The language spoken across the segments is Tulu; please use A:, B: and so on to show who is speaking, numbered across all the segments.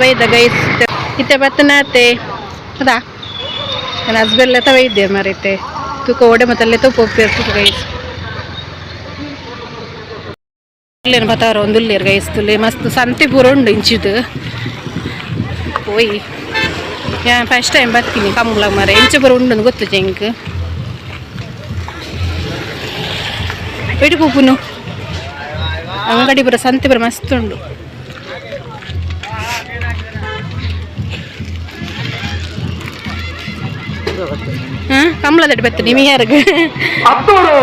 A: ಬೈದ ಗೈಸ್. ಇತ್ತೆ ಬತ್ತನಾತೆ ಅದಾ ನನ್ನ ಹಸ್ಬೆಂಡ್ ಲೆತ್ತ ಬೈದೆ ಮರೈತೆ. ತೂಕ ಓಡೆ ಮತ್ತಲ್ಲೇ ಪೋಪೇರ್ ತೂಕ ಗೈಸ್. ಬತ್ತಾರ ಒಂದುಲ್ಲೇರ್ ಗೈಸ್. ತುಲೆ ಮಸ್ತ್ ಸಂತೆ ಪೂರ ಉಂಡು ಇಂಚಿದು. ಪೋಯಿ ಯಾನ್ ಫಸ್ಟ್ ಟೈಮ್ ಬತ್ತೀನಿ ಕಂಬಳ ಮರ. ಇಂಚ ಪೂರ ಉಂಡು ಗೊತ್ತು ಎಂಕ್. ಎಡಿ ಪೂಪುನು ಅಂಗಡಿ ಪೂರ, ಸಂತೆ ಪೂರ ಮಸ್ತ್ ಉಂಡು. ಕಂಬಳದಡಿ ಬತ್ತೀನಿ ಯಾರಿಗೆ.
B: ಅತ್ತೂರು.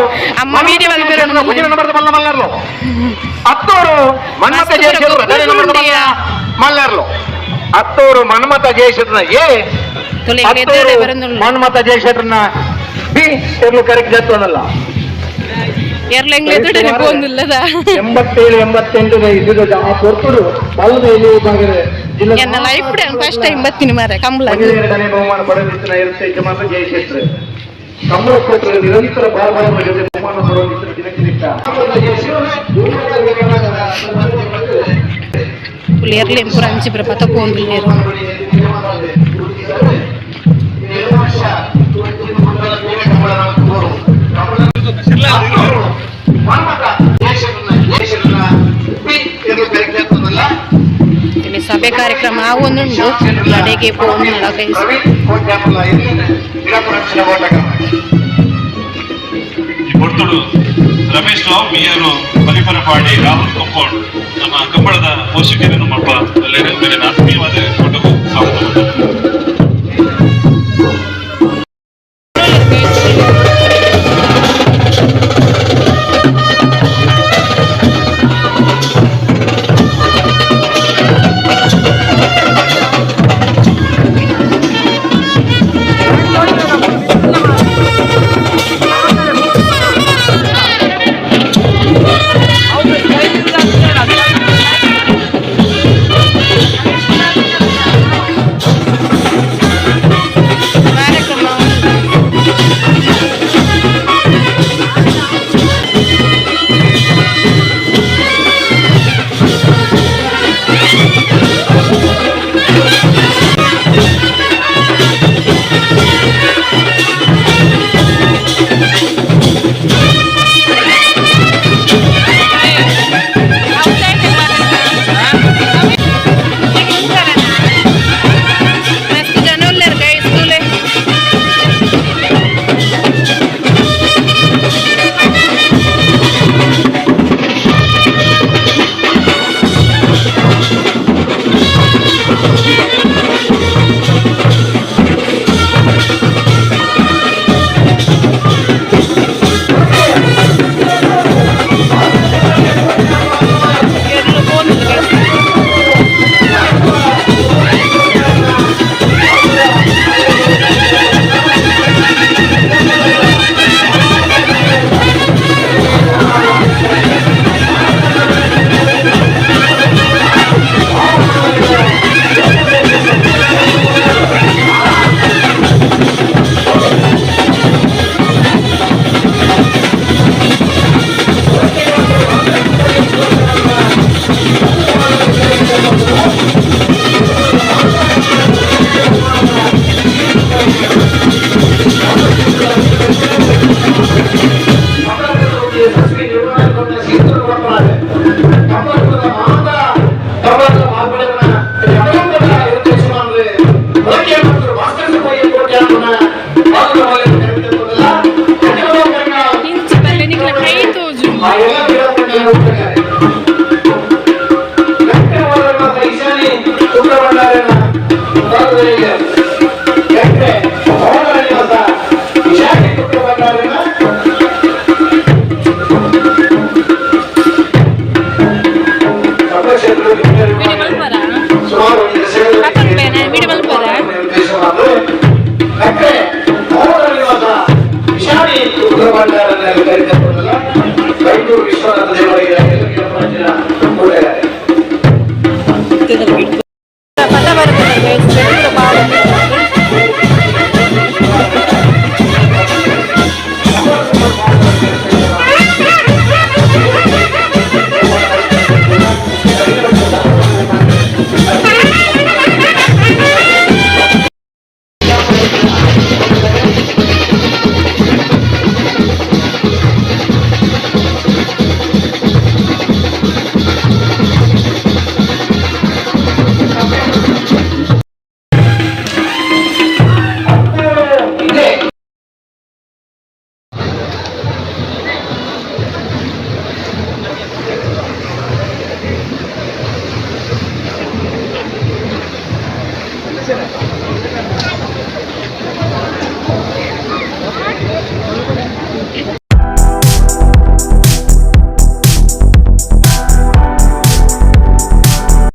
A: ಅಮ್ಮ ವೀಡಿಯೋ.
B: ಮುಂದಿನ ನಂಬರ್ದ ಮಲ್ಲ ಮಲ್ಲರ್ಲು. ಅತ್ತೂರು ಮನ್ಮಥ
A: ಮಸ್ತ್
B: ಜಯಶೇಟ್ರು.
A: ಪೂರ
B: ಎರಡನೇ ನಂಬರ್ದ ಮಲ್ಲ
A: ಉಂಡಿಯಾ.
B: ಮಲ್ಲರ್ಲು. ಅತ್ತೂರು ಮನ್ಮಥ ಜಯಶೇಟ್ರನ ಎ.
A: ತುಲೆ.
B: ಅತ್ತೂರು ಮನ್ಮಥ ಜಯಶೇಟ್ರನ ಬಿ ಎರ್ಲು ಕರೆಕ್ಟ್ ಜತ್ತೋನಲ್ಲ.
A: ಎರ್ಲ ಎಂಗ್ಲ ಎದುರುಡೆ ಪೋಂದುಲ್ಲದ.
B: 87 88 ಇಸಿದ ಆ ಪೊರ್ತುಡು ಬಲ್ಲದ ಎಲ್ಲಿ ವಿಭಾಗದ ಜಿಲ್ಲಾ
A: ಎನ್ನ ಲೈಫ್ ಫಸ್ಟ್ ಟೈಮ್ ಬತ್ತೀನಿ ಮಾರೆ ಕಂಬಳ.
B: ಮಹಿಳೆಯರನೇ ಬಹುಮಾನ ಪಡೆದಿತ್ತಿನ ಇರುತ್ತೆ ಯಜಮಾನ ಜಯಶೇಟ್ರು. ಕಮಲ ಕ್ಷೇತ್ರದ ನಿರಂತರ ಬಾಲಬಾಲರ ಜೊತೆ ಬಹುಮಾನ ಪಡೆದಿತ್ತಿನ ದಿನಕ್ಕೆ ದಿಕ್ಕ.
A: ತುಲೆ ಎರ್ಲೆ ಪೂರ ಅಂಚಿ ಪೂರ ಪತ ಪೋಂದುಲ್ಲೇರು. ಇಲ್ಲಿ ಸಭೆ ಕಾರ್ಯಕ್ರಮ ಆವೊಂದುಂಡು. ಅಡೆಗೆ ಪೋಂದುಲ್ಲ ಗೈಸ್.
C: ಈ ಪೊರ್ತುಡು ರಮೇಶ್ ರಾವ್ ಮಿಯರು ಬಲಿಪರಪಾಡಿ, ರಾಹುಲ್ ಕಂಪೌಂಡ್ ನಮ್ಮ ಕಂಬಳದ ಪೋಷಕರನ್ನು ಮಲ್ಪ ಮೇಲಿನ ಆತ್ಮೀಯವಾದ ಫೋಟೋಗೂ ಸ್ವಾಗತ.
A: ಕಾರ್ಯಕ್ರಮ. ಮಸ್ತ್ ಜನ ಉಲ್ಲೆರ್ ಗೈಸ್ ತೂಲೆ. ಎರ್ಲು ಪೋಂದುಲ್ಲ ಗೈಸ್. ಇಂಚಿ ಬಲ್ಲೆ ನಿಕ್ಲ ಕೈ ತೋಜು. Video ಮಲ್ಪರ ಹಾಕೊಂಡ್ಬೇನೆ video ಮಲ್ಪರ.